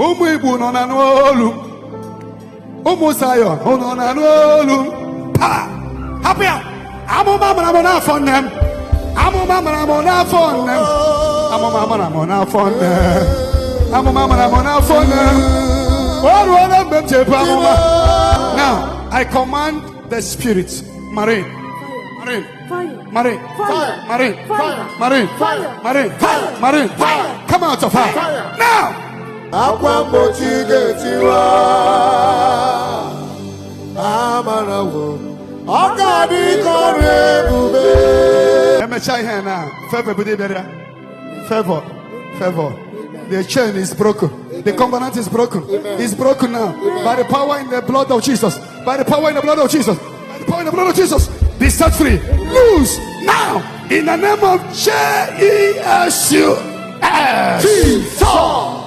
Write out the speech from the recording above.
Ụmụ Igbo nọ na n'olu. Ụmụ Zion nọ na n'olu. Pa! Hapụ ya! Amụma mara m n'afọ nne m. Amụma mara m n'afọ nne m. Amụma mara m n'afọ nne m. Amụma mara m n'afọ nne m. O ruola mgbe m ji ebu amụma. Now, I command the spirit, marine, marine, Fire. Marine, Fire. Marine, Fire. Marine, Fire. Marine, Fire. Marine, Fire. come out of her. Fire. Now, Akwa mgbochi ga-etiwa. Amarawo ọ ga-adị ka ọrụ ebube. Emecha ihe na favor bido ịbịara ya. Favor, favor. The chain is broken. The covenant is broken. It's broken now. By the power in the blood of Jesus. By the power in the blood of Jesus. By the power in the blood of Jesus. Be set free. Loose now. In the name of Jesus. Jesus.